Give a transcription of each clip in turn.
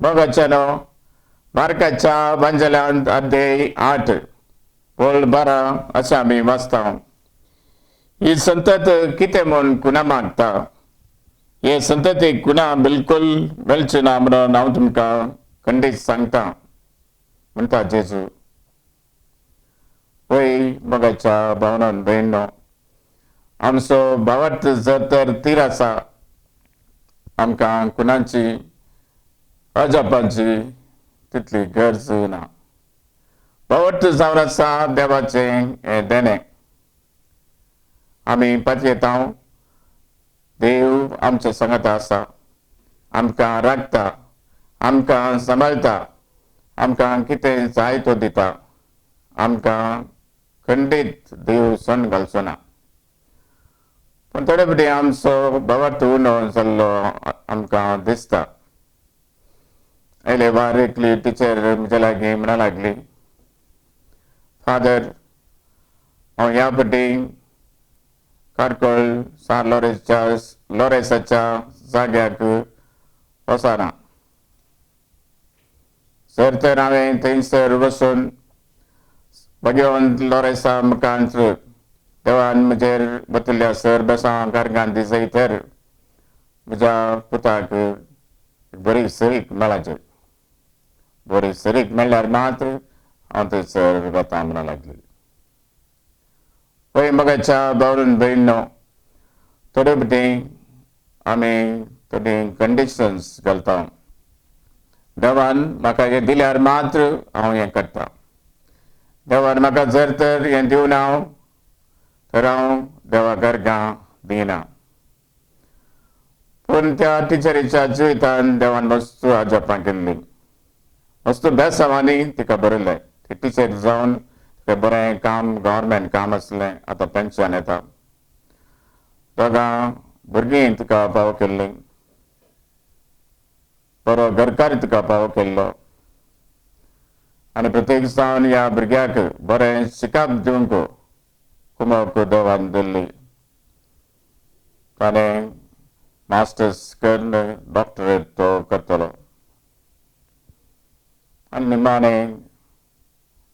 मोगाच्यानो, मार्काच्या वांजेलांत अध्याय 8 ओळ 12 अशें आमी वाचता, ही संतत कितें म्हूण कुणा मागता? हे संततीक कुणा बिलकुल मेळची ना म्हणून हांव तुमकां खंडीत सांगता, म्हणटा जेजू. वय मोगाच्या भावनान भयणो, आमचो भावार्थ जर तर तीर आसा, आमकां कुणाची अजापांची तितली गरज ना. भावार्थ जावन आसा देवाचें हें देणें. आमी पातयेता, देव आमच्या सांगाता आसा, आमकां राखता, आमकां सांबाळटा, आमकां कितें जाय तो दिता. आमकां खंडीत देव सण घालचो ना. पूण थोडे फावटी आमचो भावार्थ उणो जाल्लो आमकां दिसता. आयले वार एकली टिचर म्हज्या लागीं म्हणा लागली, फादर, हांव ह्या फावटी कार्कोळ सान लॉरेन्सच्या लॉरेन्साच्या जाग्याक वचना. जर तर हांवें थंयसर वचून भगवंत लॉरेन्सा मुखार देवान म्हजेर बतल्या सर बेसांव कारगान दिसय तर म्हज्या पुताक बरी सरीक मेळाचे, बरी सरीक मेळ्ळ्यार मात्र हांव थंयसर वता, म्हणून लागली. पळय मोगाच्या भावून भयणो, थोडे फावटी आमी थोडी कंडिशन्स घालता. देवान म्हाका हें दिल्यार मात्र हांव हें करता, देवान म्हाका जर तर हें दिवना हांव तर हांव देवा गरगां दिना. पूण त्या टिचरीच्या जिवितान देवान वस्तू अजापां केल्ली, वस्तू बेसांवांनी तिका बरयलें. ती टिचर जावन तिका बरें काम, गव्हर्मेंट काम आसलें, आतां पेन्शन येता. दोगां भुरगीं तिका पाव केल्लीं, बरो घरकार तिका पाव केल्लो आनी प्रत्येक जावन ह्या भुरग्याक बरें शिकाप दिवंक कुमक देवान दिल्ली. ताणें मास्टर्स करून डॉक्टरेट तो करतलो आनी निमाणें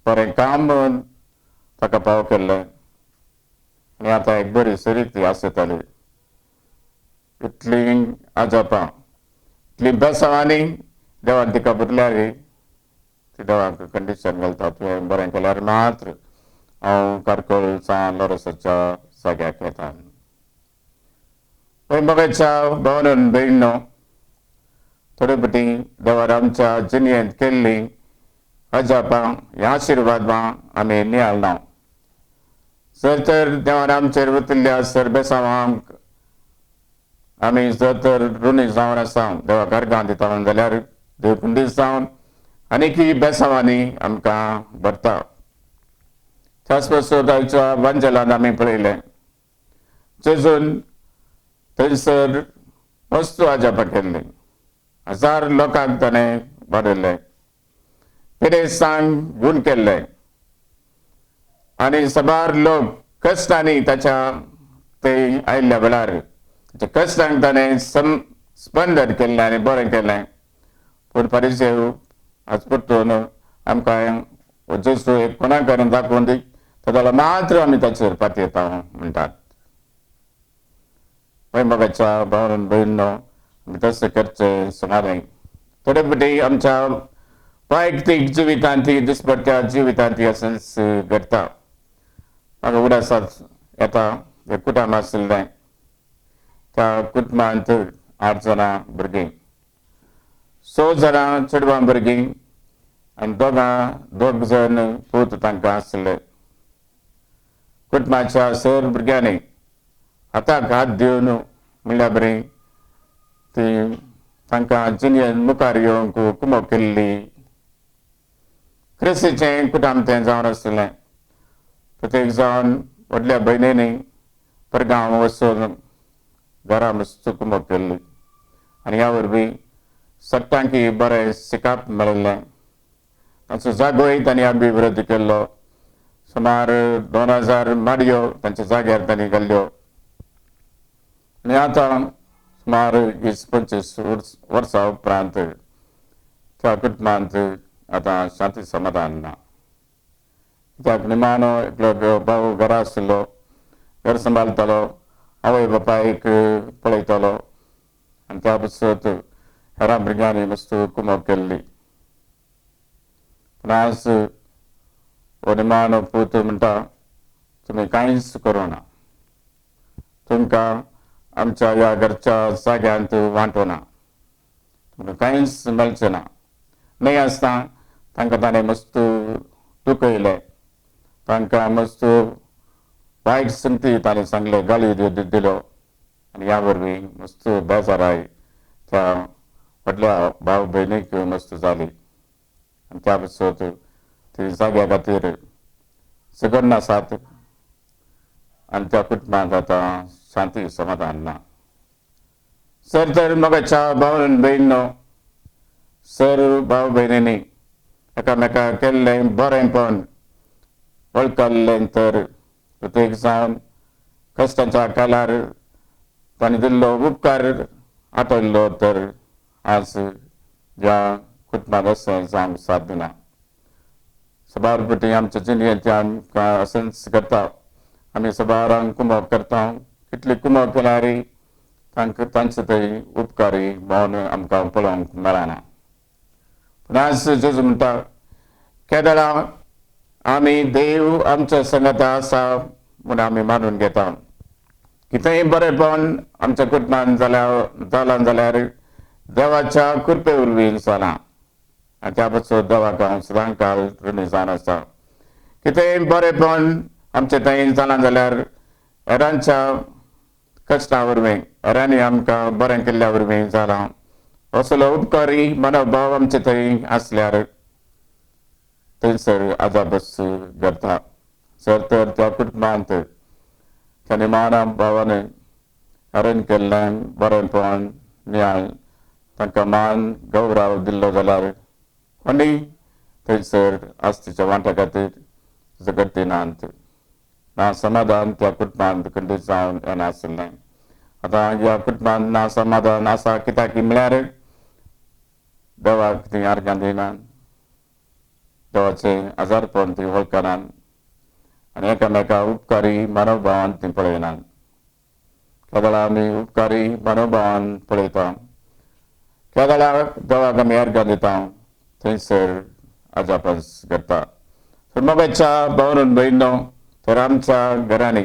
बरें काम ताका पाव केल्लें आनी आतां एक बरी सरी ती आसताली. इतलीं अजापां, इतलीं बेसांवांनी देवान तिका बदल्यार ती देवाक कंडिशन घालता, तुवें बरें केल्यार मात्र हांव कार्कोळ सान लॉरेन्साच्या जाग्याक येता. पळय मोगाच्या भावनान भयणो, थोडे फावटी देवान आमच्या जिणेंत केल्ली अजापां, ह्या आशिर्वादां आमी नियाळना. जर तर देवान आमचेर वतिल्ल्या सरबेसांवांक आमी जर तर ऋणी जावन आसा, देवा गर्गां दिता जाल्यार देव खंडीत जावन आनीकय बेसांवांनी आमकां भरता. त्याच पासून आयच्या वांजेलान आमी पळयलें, जेजून थंयसर वस्तू अजापां केल्ली, हजार लोकांक ताणें बरयल्लें, पिडेस्तांक गूण केल्ले आनी साबार लोक कश्टांनी ताच्या ते आयिल्ल्या वेळार ताच्या कश्टांक ताणें स्पंदन केल्लें आनी बरें केलें. पूण परिचय आज परतून आमकां जेजू एक कोणाक करून दाखोवन दी जाल्यार मात्र आमी ताचेर पातयेता म्हणटात. पळय मोगाच्या भावन भयणो, आमी तशें करचें सुमारें. थोडे फावटी आमच्या वैयक्तीक जिवितांत ती दिसपट्ट्या जिवितांत ती अशेंच घडटा. म्हाका उडासात येता, एक कुटुंब आशिल्लें, त्या कुटुंबांत 8 जाणां भुरगीं, 6 जाणां चेडवां भुरगीं आनी दोग जाण पूत तांकां आशिल्ले. कुटुंबाच्या सर भुरग्यांनी हाताक हात दिवन म्हणल्यार बरी ती तांकां जिणेंत मुखार येवंक कुमक केल्ली. क्रिस्तीचें कुटुंब तें जावन आशिल्लें. प्रत्येक जावन व्हडल्या भयणींनी परगांव वचून घरा मस्त कुमक केल्ली आनी ह्या वरवीं सगळ्यांकी बरें शिकाप मेळिल्लें. तांचो जागोय तांणी अभिवृद्धी केल्लो. सुमार 2000 माडयो तांच्या जाग्यार तांणी घाल्ल्यो आनी आतां सुमार 20-25 वर्सां उपरांत त्या कुटुंबांत आतां शांती समाधान ना. कित्याक निमाणो एकलो भाव घरा आशिल्लो, घर सांबाळटालो, आवय बापायक पळयतालो आनी त्या पसत हेरां भुरग्यांनी मस्त कुमक केल्ली. पूण आज हो निमाणो पूत म्हणटा, तुमी कांयच करूं ना, तुमकां आमच्या ह्या घरच्या जाग्यांत वांटो ना, तुमकां कांयच मेळचें ना. न्हय आसतना तांकां ताणें मस्त दुखयलें, तांकां मस्त वायट संगती ताणें सांगले, गाळी दिल्यो आनी ह्या वरवीं मस्त बेजाराय त्या व्हडल्या भाव भयणीक मस्त जाली आनी त्या पसत ती जाग्या खातीर झगडना आसात आनी त्या कुटुंबांत आतां शांती समाधान ना. सर तर मोगाच्या भाव भयणीनो, सर भाव भयणींनी एकामेका केल्लें बरेंपण वळखल्लें तर प्रत्येक जावन कश्टांच्या काळार तांणी दिल्लो उपकार आठयल्लो तर आज ह्या कुटुंबांत अशें जावंक साध्य ना. सबार पटी आमच्या जिणेंत आमकां अशेंच करता, आमी सबारांक कुमक करता, कितली कुमक केल्यार तांकां तांचे थंय उपकारी भावन आमकां पळोवंक मेळना. पूण आज जेजू म्हणटा, केदळा आमी देव आमच्या संगता आसा म्हूण आमी मानून घेता. कितेंय बरेंपण आमच्या कुटुंबान जाल्यार जालां जाल्यार देवाच्या कृपे वरवीं जालां आनी त्या पासून देवाक हांव सदां काल ऋणी जावन आसा. कितेंय बरेंपण आमचे थंय जालां जाल्यार हेरांच्या कश्टां वरवीं, हेरांनी आमकां बरें केल्ल्या वरवीं जालां. असलो उपकारी मनोभाव आमचे थंय आसल्यार थंयसर आजाबस घडटा. सर तर त्या कुटुंबांत त्या निमाणा भावान हरण केल्ल्यान बरेंपण न्याय तांकां मान गौरव दिल्लो जाल्यार कोणूय थंयसर आस्तीच्या वांट्या खातीर झगडटिनात ना समाधान त्या कुटुंबांत खंडीत जावन येनाशिल्लें. आतां ह्या कुटुंबांत ना समाधान आसा कित्याक म्हळ्यार देवाक ती आर्गां दिनात, देवाचें आजारपण ती वळखनात आनी एकामेका उपकारी मनोभावान ती पळयनात. केदळा आमी उपकारी मनोभावान पळयता, केदळा देवाक आमी आर्गां दिता, थंयसर आजापस घडटा. तर मोगाच्या भावन भयणीनो, तर आमच्या घरांनी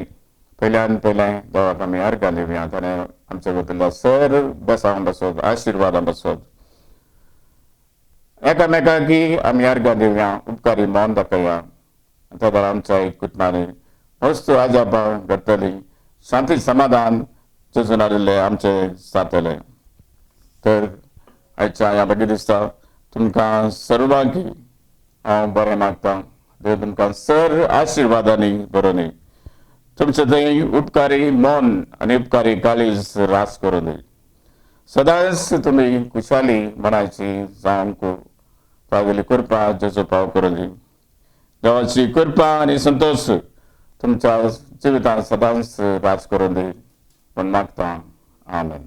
पयल्यान पयलें देवाक आमी आर्गां दिवया, ताणें आमच्या वतींतल्या सर बेसांव बसत आशिर्वादां बसत एकामेकाकी आमी आर्गां दिवया, उपकारी मन दाखया. त्या आमच्या कुटुंबांनी मस्त आजापां घडटली, शांती समाधान जेजून आयिल्लें आमचें जातलें. तर आयच्या ह्या बगीर दिसता तुमकां सर्वांकी हांव बरें मागता. देव तुमकां सर आशिर्वादांनी बरोवनी, तुमचें थंय उपकारी मन आनी उपकारी काळीज रास करूं दी. सदांच तुमी खुशाली मनाची जावंक तागेली कृपा जेजू पाव करूं दी. देवाची कृपा आनी संतोश तुमच्या जिवितांत सदांच राज करूं दी म्हूण मागता. आमेन.